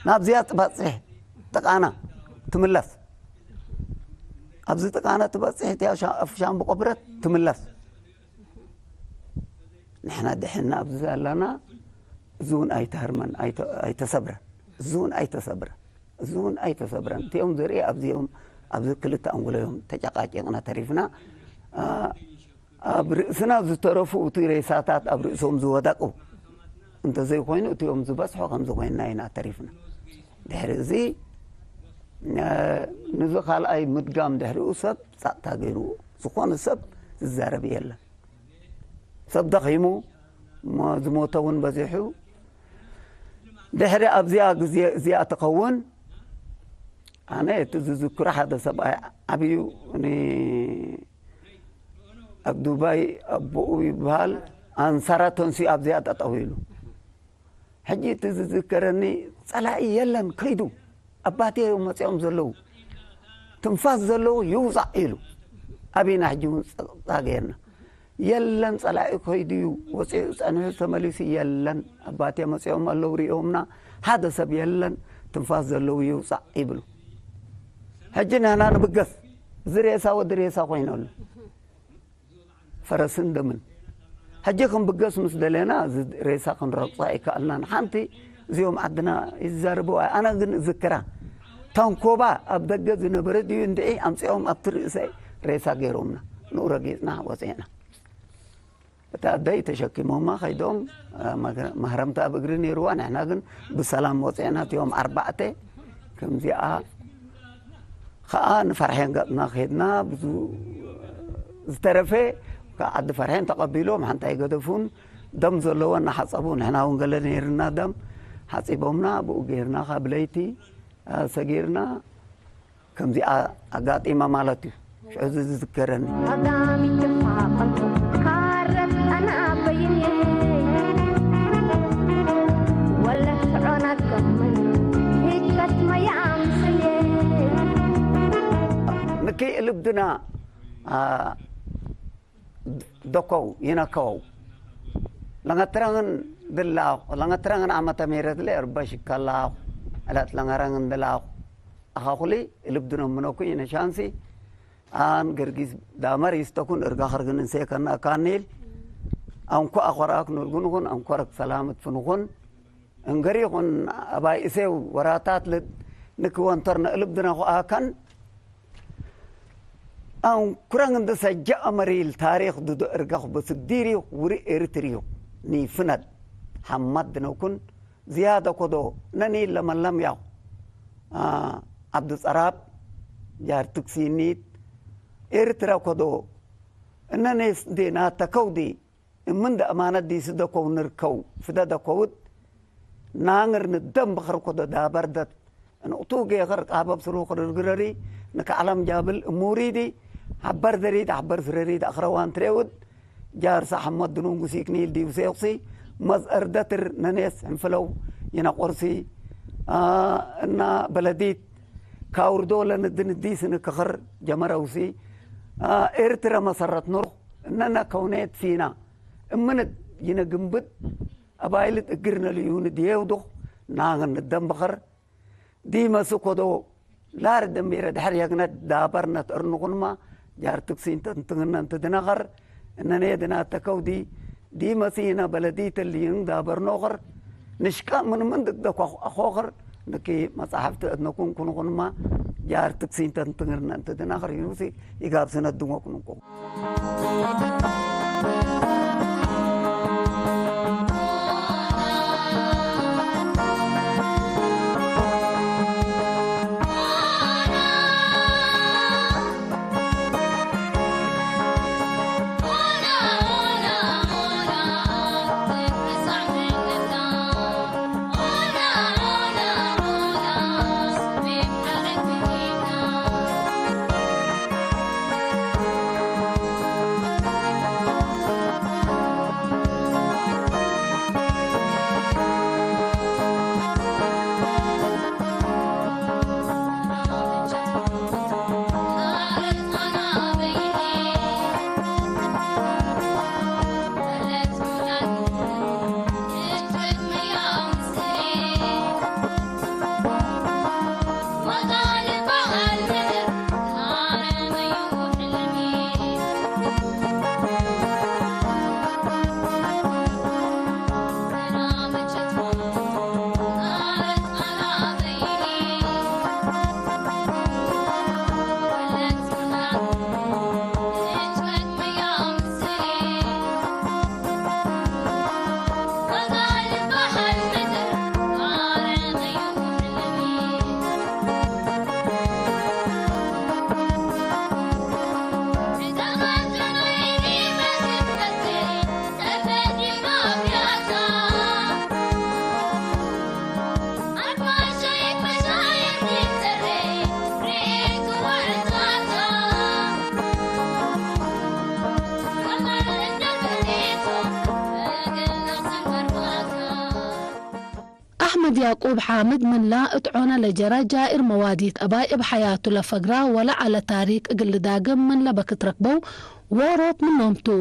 ናብዚኣ ትበጽሕ ጥቃና ትምለስ። ኣብዚ ጥቃና ትበጽሕ እቲያ ሻ-፣ ኣፍ ሻምብቆ ብረት ትምለስ። ንሕና ድሕና ኣብዚ ዘለና እዚ እውን ኣይተህርመን፣ ኣይተ-፣ ኣይተሰብረን። እዚ እውን ኣይተሰብረን። እዚ እውን ኣይተሰብረን። እቲኦም ዘርኢ ኣብዚኦም፣ ኣብዚ ክልተ ኣንጉሎ እዮም ተጨቃጭቅና ተሪፍና። አ፣ ኣብ ርእስና ዝተረፉ፣ እቲ ሬሳታት ኣብ ርእሶም ዝወደቁ እንተዘይኮይኑ፣ እቲኦም ዝበጽሑ ከምዚ ኮይንና ኢና ተሪፍና። ድሕሪ እዚ፣ እ፣ ንዚ ካልኣይ ምድጋም ድሕሪኡ ሰብ ጸጥታ ገይሩ፣ ዝኾነ ሰብ ዝዛረብ የለን። ሰብ ደኺሙ፣ እሞ ዝሞተ እውን በዚሑ። ድሕሪ ኣብዚኣ ግዜ እዚኣ ትኸውን፣ ኣነ እቲ ዝዝክሮ ሓደ ሰብኣይ ዓብዩ ኒ-፣ ኣብ ዱባይ ኣቦኡ ይበሃል፣ ኣንሳራ ተንስኡ ኣብዚኣ ጠጠው ኢሉ። ሕጂ እቲ ዝዝከረኒ፣ ጸላኢ የለን ከይዱ፣ ኣባቴ እዮም መጺኦም ዘለዉ፣ ትንፋስ ዘለዉ ይውጻእ ኢሉ። ኣቢና ሕጂ እውን ጸጥታ ገይርና። የለን፣ ጸላኢ ከይዱ እዩ፣ ወጺኡ ጸኒሑ ተመሊሱ፣ የለን፣ ኣባቴ መጺኦም ኣለዉ ርእዮምና፣ ሓደ ሰብ የለን፣ ትንፋስ ዘለዉ ይውጻእ ይብሉ። ሕጂ ንሕና ንብገስ፣ እዚ ሬሳ ወዲ ሬሳ ኮይነሉ፣ ፈረስን ደምን። ሕጂ ክንብገስ ምስ ደሌና፣ እዚ ሬሳ ክንረግጾ ኣይከኣልናን። ሓንቲ እዚኦም ዓድና ይዛረቡ፣ ኣነ ግን እዝክራ፣ ታንኮባ ኣብ ደገ ዝነበረ ድዩ እንድዒ፣ ኣምጺኦም ኣብቲ ርእሰይ ሬሳ ገይሮምና፣ ንኡ ረጊጽና ወጺእና። እታ ኣደይ ተሸኪሞማ ከይዶም፣ አ፣ መግረ-፣ ማህረምታ ኣብ እግሪ ነይርዋ፣ ንሕና ግን ብሰላም ወጺዕና፣ እቲኦም ኣርባዕተ። ከምዚኣ ከኣ ንፈርሐን ገጽና ከድና፣ ብዙ ዝተረፈ ከኣ ዓዲ ፈርሐን ተቐቢሎም፣ ሓንቲ ኣይገደፉን። ደም ዘለወን እናሓጸቡ፣ ንሕና እውን ገለ ነይርና ደም ሓጺቦምና፣ ብኡ ገይርና ካብ ለይቲ፣ አ፣ ሰጊርና። ከምዚኣ ኣጋጢማ ማለት እዩ። ሽዑ እዚ ዝዝከረኒ። ቀዳሚት ትፋቐልኩም ካረት ኣነ ኣበይን እየ። ወለት ዖናት ከመን ሂከት መያ ኣምስየ። ንኪ ልብድና፣ አ፣ ደከው ይነከወው። ለንገትረን ድላኹ፣ ለንገትረን ዓመተ ምህረት ለእርበ ሽከላኹ፣ ዕለት ለንገረን ድላኹ። ኣኻኩሊ እልብ ድነ ምኖኩ ኢነ ሻንሲ፣ ኣን ገርጊስ ዳመር ይስተኩን እርጋ ኸርግን እንሴ ከና ካኒል፣ ኣንኮ ኣኮራክ ኑርጉንኹን፣ ኣንኮረክ ሰላምት ፍንኹን፣ እንገሪኹን ኣባይ እሴው ወራታት ልድ ንክወንተርነ እልብ ድነ ኹኣከን፣ ኣንኩረን እንደ ሰጀ ኣመሪል ታሪኽ ድዶ እርጋኹ በስዲሪ ውሪ ኤርትሪዩ ኒፍነት ሐማት ድነኩን ዝያደ ኮዶ ነኒ ለመለም ያው፣ አ፣ ዐብዱ ጸራብ፣ ጃርትክ ሲኒት፣ ኤርትረ ኮዶ እነ ኔስ እንዴ ናተከው ዲ እምን ደ አማነት ዲስ ደኮው ንርከው ፍደ ደኮውት ናንር ንደም በክር ኮዶ ዳበርደት እንቅቱ ጌክር ቃበብ ስሩክ ርግረሪ ንከዐለም ጃብል እሙሪዲ ሐበር ደሪድ ሐበር ስረሪድ አክረዋን ትሬውድ ጃርሰ ሐመድ ድኑን ጉሲክ ኒል ዲብ ሴቁሲ መዝአር ደትር ነኔስ ሕንፍለው ይነቆርሲ፣ አ፣ እና በለዲት ካውርዶ ለንድንዲስ ንክኽር ጀመረውሲ፣ አ፣ ኤርትረ መሰረት ኑሩክ እነነ ከውኔት ፊና እምንት ይነ ግንብት አባይልት እግርነ ልዩን ድየውዱክ ናግን ንደንበኸር ዲመ ስኮዶ ላር ደንቤረ ድሕር የግነት ዳበርነት እርንኹንማ ጃርትክ ሲንተን ትግነን ትድነኸር እነኔ ድናተከው ዲ፣ ዲመ ሲነ በለዲት እሊ እንዳ በርኖክር ንሽቀ ምን ምን ድግደ ኮ-፣ አኮክር ንኪ መጻሕፍት እድነኩም ኩንኩንማ ጃር ትክሲን ተንትግርነ እንተ ድናክር ዩኑሲ ኢጋብስነ ድንጎ ኩንኩ። አሕመድ ያቁብ ሓምድ ምንላ እት ዖነ ለጀረ ጃእር መዋዲት አባይ እብ ሐያቱ ለፈግራ ወለዐለ ታሪክ እግል ልዳግም ምን ለበክት ረክበው ዎሮት ምኖም ቱ።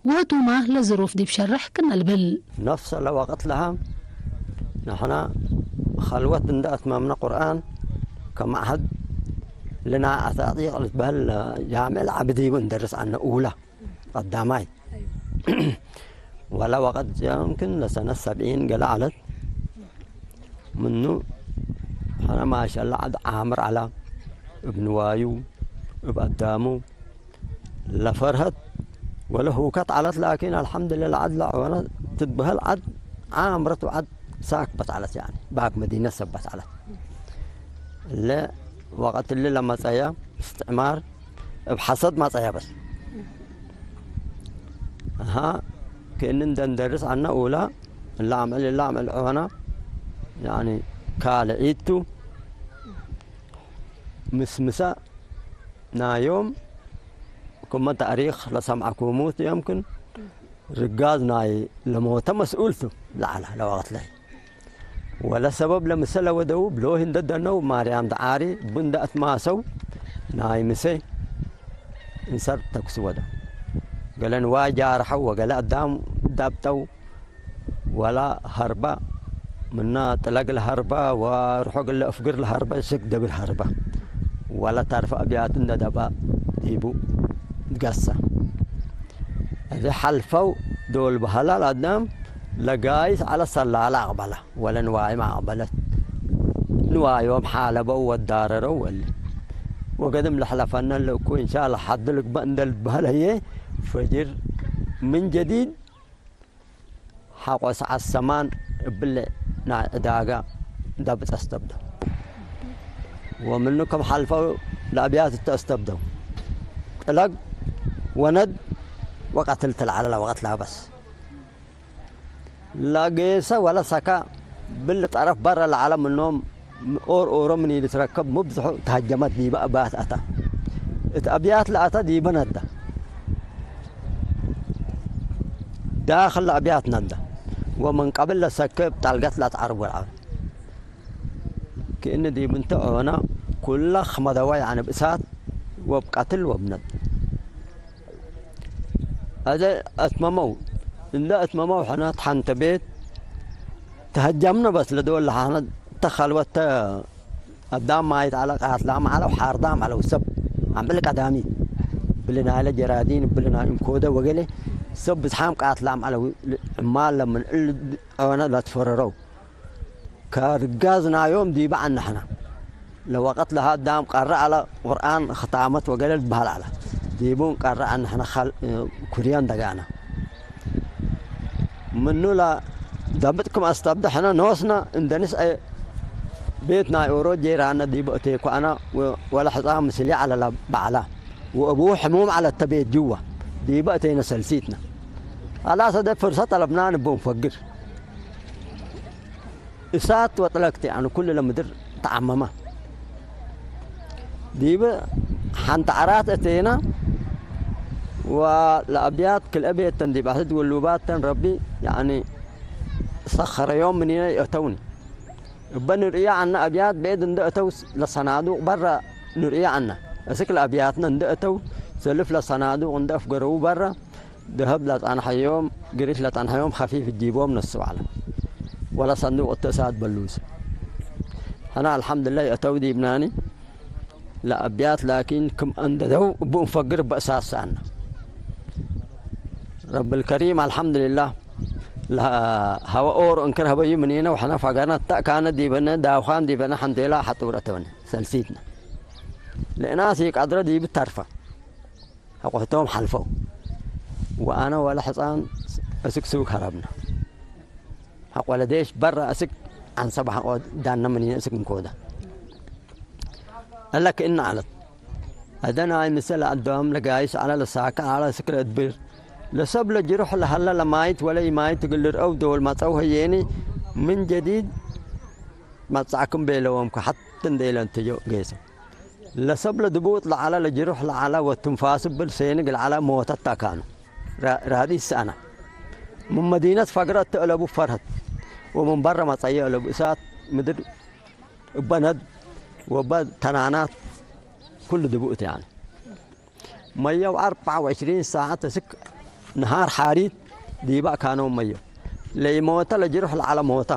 ወህቱመ ለዝሩፍ ዲብ ሸርሕ ክነ ልብል። ነፍሰ ለወቅት ለሀ ንሕና ኸልወት እንደ አትመምነ ቁርአን ከመዐህድ ልና አታጢቅ ልትበህል ጃምዕ ለዐቢ ዲቡ እንደርስ ዐነ ኡላ። ቀዳማይ ወለ ወቀት የምክን ለሰነት ሰብዒን ገለ ዐለት። ምኑ ሐነ ማሻአላህ ዐድ ዓምር ዐላ፣ እብ ንዋዩ፣ እብ አዳሙ ለፈርሀት ወለ ሁከት ዐለት። ላኪን አልሐምድሊላህ ዐድ ለዐወነ ትትበህል ዐድ ዓምረት ወዐድ ሳክበት ዐለት፣ ያኒ ባክ መዲነት ሰበት ዐለት። እለ ወቀት እሊ ለመጸየ እስትዕማር እብ ሐሰድ መጸየ በስ። አሃ፣ ክእኒ እንደ እንደርስ ዐነ ኡላ፣ እለ አምዕል እለ አምዕል ዖነ፣ ያኒ ካልዒቱ ምስምሰ ናዮም ክመ ተእሪክ ለሰምዐኩሙ ቱ፣ የምክን ርጋዝ ናይ ለሞተ መስኡል ቱ ለዐለ ለወቅት ለህ። ወለ ሰበብ ለምሰለ ወደው ብሎህ እንደ ደነው ማርያም ደዓሪ እቡ እንደ አትማሰው ናይ ምሴ እንሰር ተኩስ ወደ። ገለ ንዋይ ጃርሐው ወገለ አዳም ዳብጠው ወላ ሀርበ ምና ጥለግ ለሀርበ ወርሑግ እለ እፍግር ለሀርበ ሽክ ደብል ሀርበ ወለ ተርፈ አብያት እንደ ደበ ዲቡ ገሰ። እዚ ሐልፈው ዶል በሀላ ለአዳም ለጋይስ ዐለ ሰላለ አቅበለ። ወለንዋይም አቅበለት። ንዋዮም ሓለበው ወዳረረው ወሊ። ወገድም ለሕለፈነ ለእኩ እንሻለ ሐድ ልግበእ እንደ ልትበህል ህዬ ፈጅር ምን ጀዲድ ሐቆ ሰዓት ሰማን እብለ ናይ ዕዳጋ ደብጥ አስተብደው። ወምኑ ክም ሐልፈው ለአብያት እተ አስተብደው። ጥለግ ወነድ ወቀትል ትልዓለ ለወቅት ላበስ። ለጌሰ ወለ ሰከ ብሊ ጠረፍ በረ ለዐለ ምኖም ኦር ኦሮ ምን ኢልትረከብ ሙብዝሑ ተሀጀመት ዲበ አብያት አተ። እት አብያት ለአተ ዲበ ነደ። ዳክል ለአብያት ነደ። ወምን ቀብል ለሰከ እብ ጠልገት ለአትዐርቡ ለዐለ። ክእኒ ዲብ እንተ ዖነ ኩለ ክመደወ፣ ያኒ እብ እሳት ወእብ ቀትል ወእብ ነድ። አዜ አትመመው፣ እንደ አትመመው ሕነ ተሐንተ ቤት ተሀጀምነ በስ ለዶል ለሐነ ተኸልወተ አዳም ማይት ዐለ ቃትላም ዐለው ሓርዳም ዐለው ሰብ አምዕል ቀዳሚ እብሊ ናይለ ጀራዲን፣ እብሊ ናይ እንኮደ ወገሌ ሰብ ብዝሓም ቃትላም ዐለው። ዕማል ለምን እሊ ዐወነ ለትፈረረው። ከርጋዝናዮም ዲበ ዐነ ሕነ። ለወቀት ለሀዳም ቀረ ዐለ፣ ቁርኣን ክታመት ወገሌ ልትበሀል ዐለ። ዲቡ እንቀረ ዐነ ሕነ ከል-፣ ኩርየን ደጋነ። ምኑ ለደብጥ ክም አስተብደ ሕነ ኖስነ እንደ ንስአ ቤት ናይ ኦሮ ጄራነ ዲቡ እቴኮ ዐነ ወ-፣ ወለ ሕጻን ምስልየ ዐለ ለበዐለ ወእቡሁ ሕሙም ዐለ እተ ቤት ጅወ ዲበ እቴነ ሰልሲትነ። አላሰ ደ ፍርሰት ጠለብናን እቡ እንፈግር። እሳት ወጥለቅት፣ ያኒ፣ ኩሉ ለምድር ተዓመመ። ዲብ ሐንተ ዐራት እቴነ ወለአብያት ክልኤ ቤት ተን ዲብ አስድ ውሉባት ተን ረቢ፣ ያኒ፣ ሰኸረዮም ምኒነ ይአተውኒ። እበ ንርእየ ዐነ አብያት ብዕድ እንደ እተው ለሰናዱቅ በረ ንርእየ ዐነ። እስክ ለአብያትነ እንደ እተው ሰልፍ ለሰናዱቅ እንደ አፍገረዉ በረ ደሀብ ለጸንሐዮም፣ ግሪሽ ለጸንሐዮም ኸፊፍ ዲቦም ነስው ዐለ። ወለ ሰንዱቅ እተ እሳት በሉስ። ሕነ አልሐምዱሊላህ እተው ዲብናኒ ለአብያት ላኪን ክም አንደደው እቡ እንፈግር እበ እሳት ሰአነ። ረብል ከሪም አልሐምዱሊላህ ለሀወ ኦሮ እንክር ሀበዩ ምኒነ ወሕነ ፈገርነ ተእካነ ዲበነ ዳውኻን ዲበነ ሐንቴላ ሐጡር አተወነ ሰልሲትነ። ለእናስ ይቀድረ ዲብ ተርፈ። ሐቆ ህቶም ሐልፈው። ወአነ ወለ ሕጻን እስክ ሱቅ ሀረብነ። ሐቆ ለዴሽ በረ እስክ ዐንሰብ ሐቆ ዳነ ምኒነ እስክ እንኮደ። እለ ክእነ ዐለት። አደናይ ምሰል አዳም ለጋይስ ዐለ ለሳከ ዐለ እስክ ለእድብር። ለሰብ ለጅሩሕ ለሀለ ለማይት ወለ ኢማይት እግል ልርአው ዶል መጸው ህዬኒ ምን ጀዲድ መጽአክም ቤለዎም ከሐት እንዴ ለእንትዮ ጌሰ። ለሰብ ለድቡጥ ለዐለ ለጅሩሕ ለዐለ ወትንፋሱ እብል ሴኒ እግል ዐለ ሞተት ታካኑ። ራ-፣ ራዲስ ሰአነ። ምን መዲነት ፈግረት እለቡ ፈርሀት ወምን በረ መጸየ እለቡ እሳት ምድር እበ ነድ ወእበ ተናናት ኩሉ ድቡእት ያኒ። መየው አርበዕ ወዕሽሪን ሳዐት እስክ ነሃር ሓሪት ዲበ አካኖም መየው። ለኢሞተ ለጅሩሕ ለዐለ ሞተ።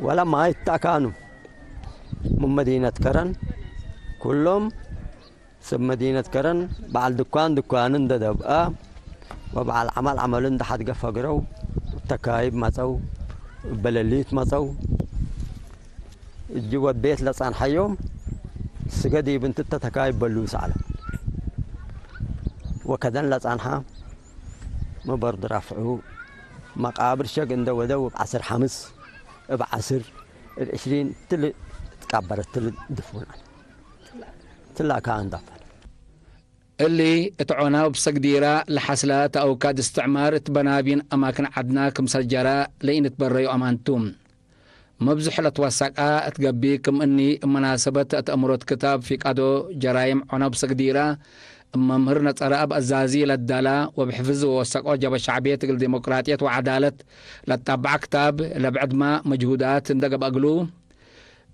ወለ ማይት ተአካኑ። ምን መዲነት ከረን ኩሎም ሰብ መዲነት ከረን በዐል ድኳን ድኳኑ እንደ ደብአ ወበዐል ዐመል ዐመሉ እንደ ሐድገ ፈግረው፣ ተካይብ መጸው፣ እበ ለሊት መጸው። እጅ ወድ ቤት ለጸንሐዮም ስገ ዲብ እንትተ ተካይ በሉስ ዐለ። ወከደን ለጸንሐ ምን በርድ ረፍዑ መቃብር ሸግ እንደ ወደው እብ ዐስር ሐምስ፣ እብ ዐስር፣ እብ ዕሽሪን ትል ትቃበረት ትል ድፉን ዐለ። ትላካ አንዳፈር። እሊ እት ዖናብ ሰግዲራ ለሐስለ ተአውካድ እስትዕማር እት በናቢን አማክን ዐድና ክምሰል ጀረ ለኢንትበረዩ አማን ቱ። መብዙሕ ለትወሰቀ እት ገብእ፣ ክም እኒ እብ መናሰበት እት አምሮት ክታብ ፊቃዶ ጀራይም ዖናብ ሰግዲራ፣ እብ መምህር ነጸረ እብ አዛዚ ለዳላ ወእብ ሕፍዝ ወወሰቆ ጀበ ሸዕብየት እግል ዲሞቅራጥየት ወዐዳለት ለትጠበዐ ክታብ፣ ለብዕድመ መጅሁዳት እንደ ገብአ እግሉ፣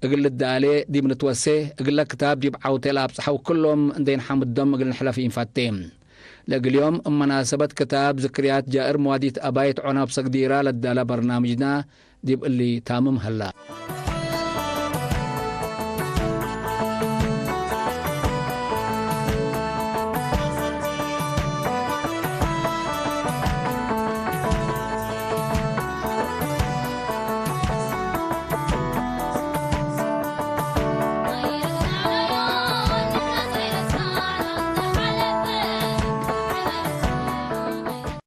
እግል ልዳሌ ዲብ ንትወሴ፣ እግለ ክታብ ዲብ ዐውቴ ለአብጽሐው ክሎም እንዴ ነሐምዶም እግል ንሕለፍ ኢንፈቴ። ለእግል ዮም እብ መናሰበት ክታብ ዝክርያት ጃእር መዋዲት አባይት ዖናብ ሰግዲራ ለዳለ በርናምጅና ዲብ እሊ ታምም ሀላ።